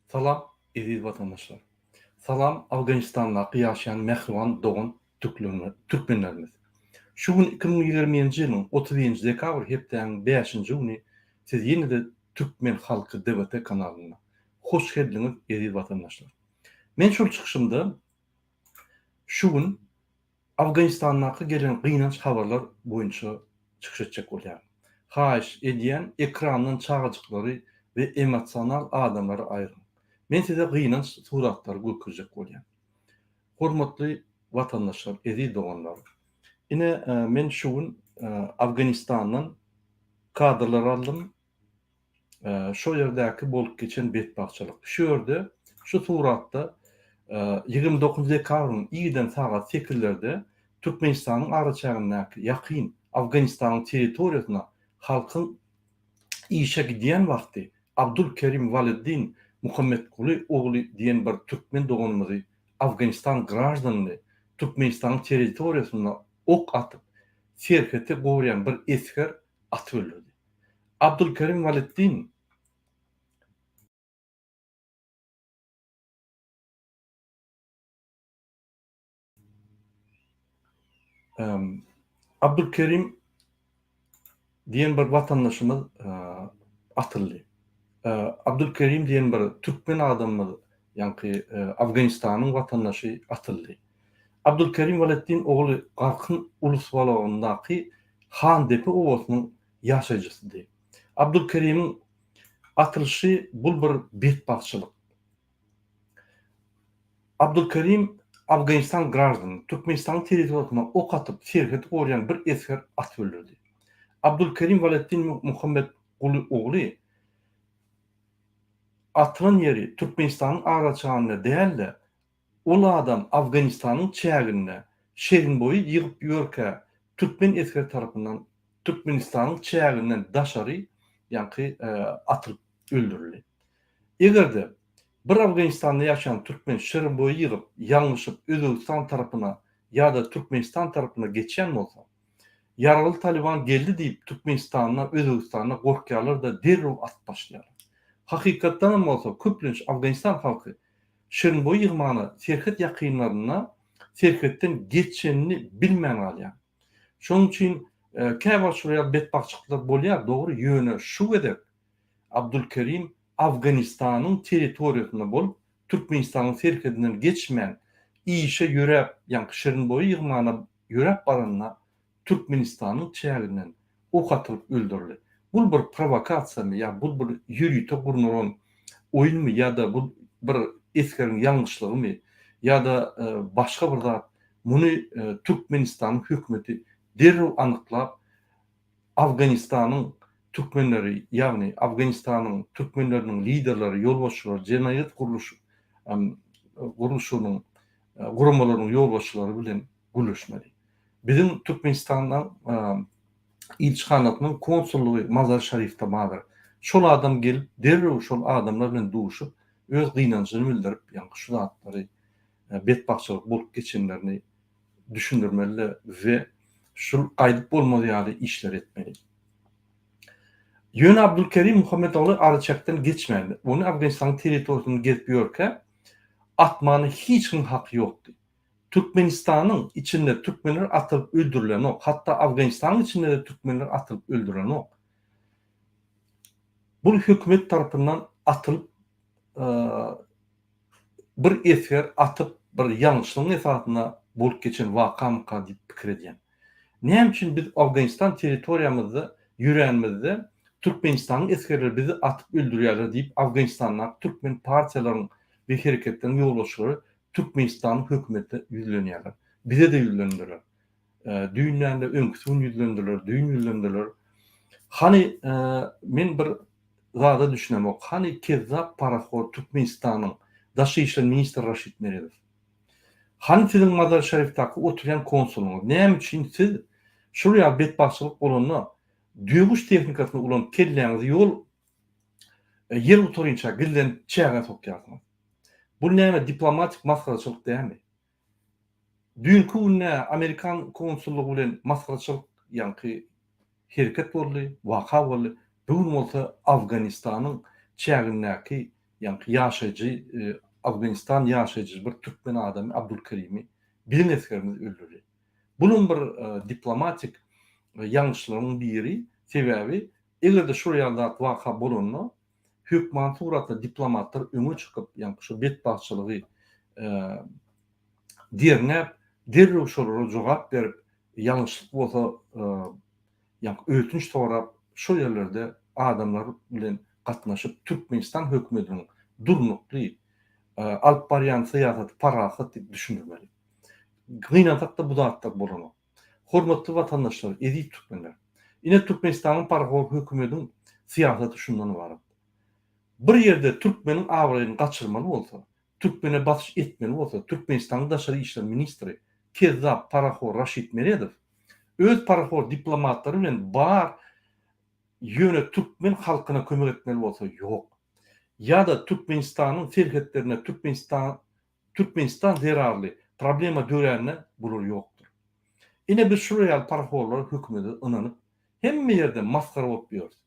Salam eziz watandaşlar. Salam Afganistandaky ýaşaýan mähriban dogan türkmenlerimiz. Şu gün 2020-nji ýylyň 31-nji dekabr hepdäniň bäşinji güni siz ýene-de Türkmen halky DVT kanalynda. Hoş geldiňiz eziz watandaşlar. Men şol çykyşymda şu gün Afganistandaky gelen gynanç habarlar boýunça çykyş etjek bolýaryn. Haýyş edýän ekrandan çagajyklary we emosional adamlary aýryň. Men size gynanç suratlary görkezjek bolýan. Hormatly watandaşlar, eziz doganlar! Ine men şu gün Afganistandan kadrlar aldym. Şo ýerdäki bolup geçen betbagtçylyk. Şu ýerde, şu suratda 29 dekabryň irden sagat sekizlerde Türkmenistanyň araçägindäki ýakyn Afganistanyň territoriýasyna halkyň işe gidýän wagty Abdulkerim Waleddin Muhammetguly ogly diýen bir türkmen doganymyzy Afganistan graždanyny Türkmenistanyň territoriýasynda ok atyp serheti goraýan bir esger atyp öldürdi. Abdulkerim Waleddin Abdulkerim diýen bir watandaşymyz atyldy. Abdulkerim diýen bir türkmen adamymyz, ýaňky Afganistanyň watandaşy atyldy. Abdulkerim Waleddin ogly Garkyn ulusbalygyndaky Handepe obasynyň ýaşaýjysydy. Abdulkerimiň atylyşy bul bir betbagtçylyk. Abdulkerim Afganistan graždany, Türkmenistanyň territoriýasyna ok atyp serhedi goraýan bir esger atyp öldürdi. Abdulkerim Waleddin Muhammet Guly ogly atylan ýeri Türkmenistanyň araçagynda däl-de, Ol adam Afganistanyň çäginde şeginboýy ýygyp ýörkä türkmen esgeri tarapyndan Türkmenistanyň çäginden daşary ýaňky atylyp öldürildi. Eger-de bir Afganistanda ýaşaýan türkmen şirinboýy ýygyp ýalňyşyp Özbegistan tarapyna ýa-da Türkmenistan tarapyna geçýän bolsa, ýaragly Talyban geldi diýip Türkmenistanda, Özbegistanda gorkýarlar-da derrew atyp başlaýarlar. Hakykatdanam bolsa köplenç Afganistan halky Şirinboý ýygmana serhet ýakynlarynda serhetden geçenini bilmän galýar. Şonuň üçin käwagt şular ýaly betbagtçylyklar bolýar, dogry, ýöne şu gezek Abdulkerim Afganistanyň territoriýasynda bolup, Türkmenistanyň serhedinden geçmän, işe ýöräp, ýaňky Şirinboýy ýygmana ýöräp baranda Türkmenistanyň çäginden ok atylyp öldürildi. Bul bir prowokasiýamy ýa bul bir ýörite gurnalan oýunmy ýa-da bul bir esgeriň ýalňyşlygymy ýa-da başga bir zat muny Türkmenistanyň hökümeti derrew anyklap Afganistanyň türkmenleri ýagny Afganistanyň türkmenleriniň liderleri ýolbaşçylary jenaýat gurluş gurluşynyň guramalarynyň ýolbaşçylary bilen gürleşmeli. Biziň Türkmenistanyň ilçihanasynyň konsullygy Mazar-Şarifde bardyr. Şol adam gelip, derrew şol adamlar bilen duşup, öz gynanjyny bildirip, ýaňky şu zatlary, betbagtçylyk bolup geçenlerini düşündirmeli we şul gaýdyp bolmaz ýaly işleri etmeli. Ýöne Abdulkerim Muhammedogly araçäkden geçmändi. Ony Afganistanyň territoriýasynda gezip ýörkä, atmana hiç kimiň haky ýokdy. Türkmenistanyň içinde türkmenler atylyp öldürilenok, hatda Afganistanyň içinde-de türkmenler atylyp öldürilenok. Bul hökümet tarapyndan atylyp bir esger atyp bir ýalňyşlygyň esasynda bolup geçen wakamyka diýip pikir edýän. Näme üçin biz Afganistan territoriýamyzda ýöränimizde Türkmenistanyň esgerleri bizi atyp öldürýärler diýip Afganistandaky türkmen partiýalaryň we hereketleriň ýolbaşçylary Türkmenistanyň hökümetine ýüzlenýärler. Bize-de ýüzlendiler. Düýn dälde öňküsi gün ýüzlendiler, düýn ýüzlendiler. Hany men bir zada düşünemok. Hany kezzap parahor Türkmenistanyň Daşary işler ministri Raşid Meredow? Hany siziň Mazar-Şarifdaky oturýan konsulyňyz? Näme üçin siz şul ýaly betbagtçylyk bolanda düýeguş tehnikasyny ulanyp kelläňizi ýol ýer gutarynça gizlenip çägä sokýarsyňyz? Bu näme diplomatik masgaraçylyk dälmi? Düýnki günde amerikan konsullygy bilen masgaraçylyk ýaňky hereket boldy, waka boldy. Bu gün bolsa Afganistanyň çägindäki. Ýaňky ýaşaýjy Afganistan ýaşaýjy bir türkmen adamy Abdulkerimi biziň esgerimiz öldürdi. Bulam bir diplomatik ýalňyşlygyň biri, sebäbi eger-de şol ýaly zat waka bolanda hökman suratda diplomatlar öňe çykyp ýaňky şo betbagtçylygy derňäp derrew şolara jogap berip ýalňyşlyk bolsa ýaňky ötünç sorap şol ýerlerde adamlar bilen gatnaşyp Türkmenistan hökümetiniň durnukly alyp barýan syýasaty parahat diýip düşündirmeli. Gynansakda bu zatlar bolanok. Hormatly watandaşlar, eziz türkmenler! Ine Türkmenistanyň parahor hökümediň syýasaty şundan ybarat. Bir ýerde türkmeniň abraýyny gaçyrmaly bolsa, türkmene basyş etmeli bolsa Türkmenistanyň daşary işler ministri kezzap parahor Raşid Meredow öz parahor diplomatlary bilen bar ýöne türkmen halkyna kömek etmeli bolsa ýok. Ýa-da Türkmenistanyň serhetlerinde Türkmenistan Türkmenistan zerarly problema dörände bular ýokdur. Ine biz şular ýaly parahorlara hökümete ynanyp hemme ýerde masgara bolup ýörüs.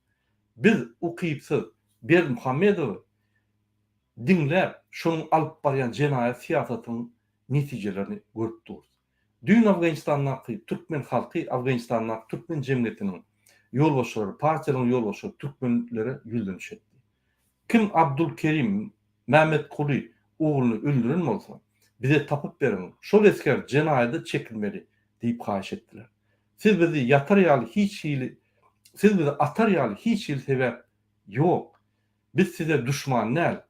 Biz ukypsyz Berdimuhamedowy diňläp şonuň alyp barýan jenaýat syýasatynyň netijelerini görüp durus. Düýn Afganistandaky türkmen halky Afganistandaky türkmen jemgyýetiniň ýolbaşçylary, partiýalaryň ýolbaşçylary türkmenlere ýüzleniş etdi. Kim Abdulkerim Mämmetguly ogluny öldüren bolsa, bize tapyp beriň, şol esger jenaýada çekilmeli diýip haýyş etdiler. Siz bizi ýatar ýaly hiç hili siz bizi atar ýaly hiç hili sebäp ýok. Biz size duşman däl.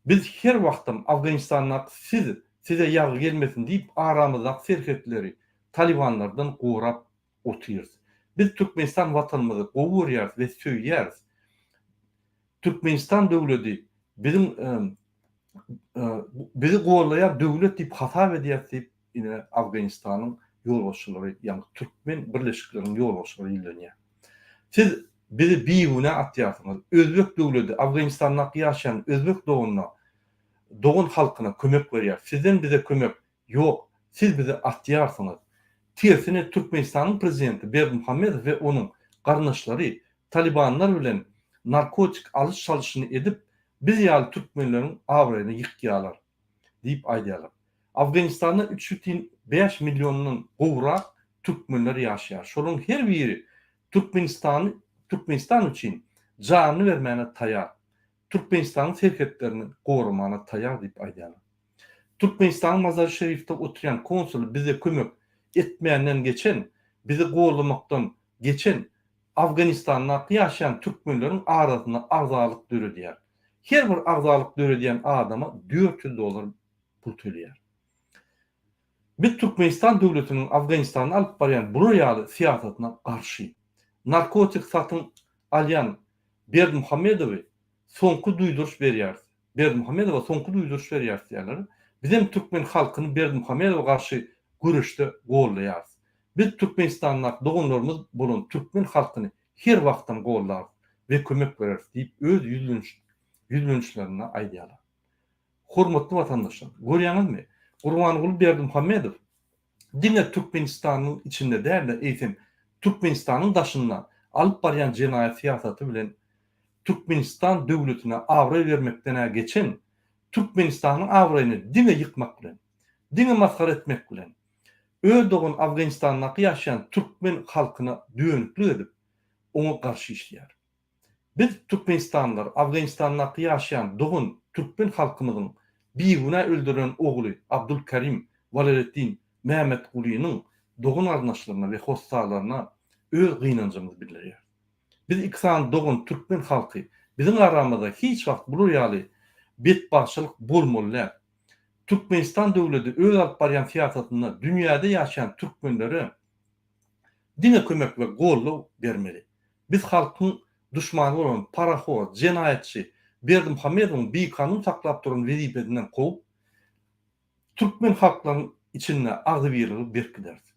Biz her wagtam Afganistandaky siz size ýagy gelmesin diýip aramyzdaky serhetleri talibanlardan gorap otyrys. Biz Türkmenistan watanymyzy gowy görýäris we söýýäris. Türkmenistan döwledi biziň bizi gollaýan döwlet diýip hasap edýäris diýip ine Afganistanyň ýolbaşçylary ýagny türkmen birleşikleriniň ýolbaşçylary ýüzlenýär. Siz bizi bigünä atýarsyňyz. Özbek döwledi Afganistandaky ýaşaýan özbek doganyna dogan halkyna kömek berýär. Sizden bize kömek Ýok, siz bizi atýarsyňyz. Tersine Türkmenistanyň prezidenti Berdimuhamedow we onuň garyndaşlary talibanlar bilen narkotik alyş-çalyşyny edip, biz ýaly türkmenleriň abraýyny ýykýarlar diýip aýdýarlar. Afganistanda 3,5 milliondan gowrak türkmenler ýaşaýar. Şolaryň her biri Türkmenistany Türkmenistan üçin janyny bermäne taýar. Türkmenistanyň serhetlerini goramana taýar diýip aýdýarlar. Türkmenistanyň Mazar-i-Şerifde oturýan konsuly bize kömek etmänden geçen, bizi gollamakdan geçen Afganistandaky ýaşaýan türkmenleriň arasynda agzalyk döredýär. Her bir agzalyk döredýän adama 400 dollar pul töleýär. Biz Türkmenistan döwletiniň Afganistanda alyp barýan bular ýaly syýasatyna garşy. Narkotik satyn alýan Berdimuhamedowy soňky duýduryş berýäris. Berdimuhamedowa soňky duýduryş berýäris diýýärler. Bizem türkmen halkyny Berdimuhamedowa garşy göreşde gollaýarys. Biz Türkmenistandaky doganlarymyz bolan türkmen halkyny her wagtam gollarys we kömek bereris diýip öz ýüzlenişlerinde aýdýarlar. Hormatly watandaşlar, görýäňizmi, Gurbanguly Berdimuhamedow diňe Türkmenistanyň içinde däl-de, eýsem, Türkmenistanyň daşynda alyp barýan jenaýat syýasaty bilen Türkmenistan döwletine abraý bermekden-ä geçen, Türkmenistanyň abraýyny diňe ýykmak bilen, diňe masgara etmek bilen, öz dogan Afganistandaky ýaşaýan türkmen halkyna dönüklik edip, oňa garşy işleýär. Biz türkmenistanlylar Afganistandaky ýaşaýan dogan türkmen halkymyzyň bigünä öldürilen ogly Abdulkarim Walereddin Mämmetgulynyň dogan garyndaşlaryna we hossarlaryna öz gynanjymyzy bildirýäris. Biz iki sany dogan türkmen halky biziň aramyzda hiç wagt bular ýaly betbagtçylyk bolmaly däl. Türkmenistan döwledi öz alyp barýan syýasatynda dünýäde ýaşaýan türkmenlere diňe kömek we goldaw bermeli. Biz halkyň duşmany bolan parahor, jenaýatçy Berdimuhamedowyň bikanun saklap duran wezipesinden kowup, türkmen halklaryň içinde agzybirligi berkideris.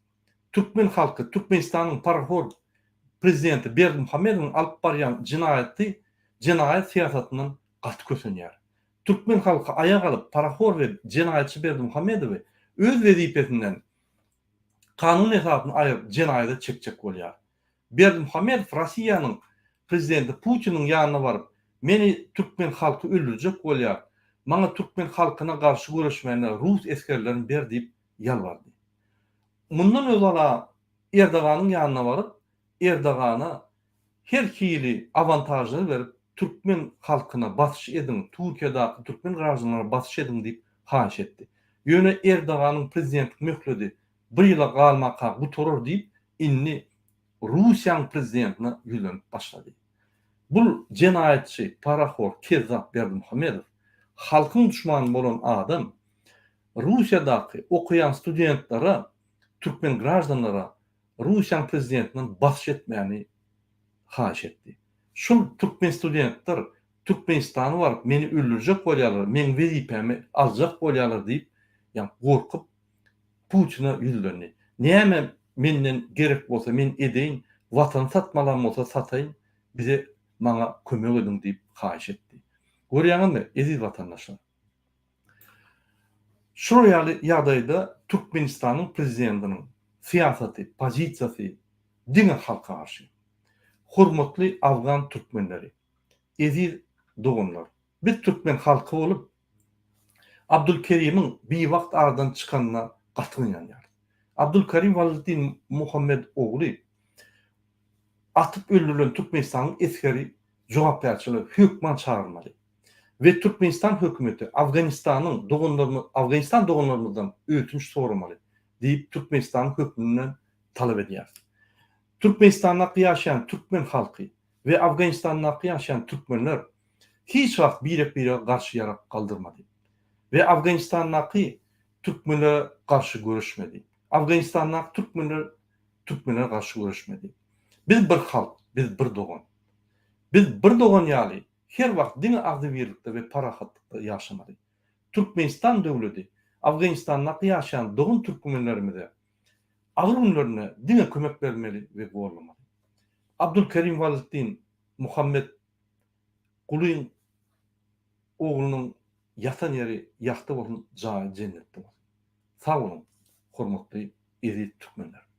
Türkmen halky Türkmenistanyň parahor prezidenti Berdimuhamedowyň alyp barýan jenaýaty jenaýat syýasatyndan gaty kösenýär. Türkmen halky aýak alyp parahor we jenaýatçy Berdimuhamedowy öz wezipesinden kanun esasyny aýyryp jenaýada çekjek bolýar. Berdimuhamedow Rossiýanyň prezidenti Putiniň ýanyna baryp, Meni türkmen halky öldürjek bolýar. Maňa türkmen halkyna garşy göreşmäne rus esgerlerini ber diýip ýalbardy. Mundan ozal-a Erdoganyň ýanyna baryp, Erdogana her hili awantažlary berip, türkmen halkyna basyş ediň, Türkiýedaky türkmen graždanlaryna basyş ediň diýip haýyş etdi. Ýöne Erdoganyň prezidentlik möhledi bir ýyla galmaka gutarar diýip, indi Russiýanyň prezidentine ýüzlenip başlady. Bul jenaýatçy, parahor, kezzap Berdimuhamedow, halkyň duşmany bolan adam Russiýadaky okaýan studentlere, türkmen graždanlara Russiýanyň prezidentinden basyş etmäni haýyş etdi. Şul türkmen studentler Türkmenistana baryp meni öldürjek bolýarlar, meň wezipämi aljak bolýarlar diýip, ýa gorkup Putine ýüzlendi. Näme menden gerek bolsa men edeýin, watany satmalam bolsa sataýyn, bize maňa kömek ediň diýip haýyş etdi. Görýäňizmi, eziz watandaşlar. Şular ýaly ýagdaýda Türkmenistanyň prezidentiniň syýasaty, pozisiýasy diňe halka garşy. Hormatly afgan türkmenleri, eziz doganlar, biz türkmen halky bolup Abdulkerimiň biwagt aradan çykanyna gaty gynanýarys. Abdulkerim Waliddin Muhammed ogly atyp öldürilen Türkmenistanyň esgeri jogapkärçilige hökman çagyrylmaly. We Türkmenistan hökümeti Afganistanyň doganlarymyz Afganistan doganlarymyzdan ötünç soramaly diýip Türkmenistanyň hökmünden talap edýäris. Türkmenistandaky ýaşaýan türkmen halky we Afganistandaky ýaşaýan türkmenler hiç wagt birek-birege garşy ýarag galdyrmady we Afganistandaky türkmenlere garşy göreşmedi. Afganistandaky türkmenler türkmenlere garşy göreşmedi. Biz bir halk, biz bir dogan. Biz bir dogan ýaly her wagt diňe agzybirlikde we parahatlykda ýaşamaly. Türkmenistan döwledi Afganistandaky ýaşaýan dogan türkmenlerimize agyr günlerinde diňe kömek bermeli we gollamaly. Abdulkerim Waliddin Muhammet Gulyň oglunyň ýatan ýeri ýagty bolsun jaýy jennetde bolsun. Sag boluň hormatly eziz türkmenler.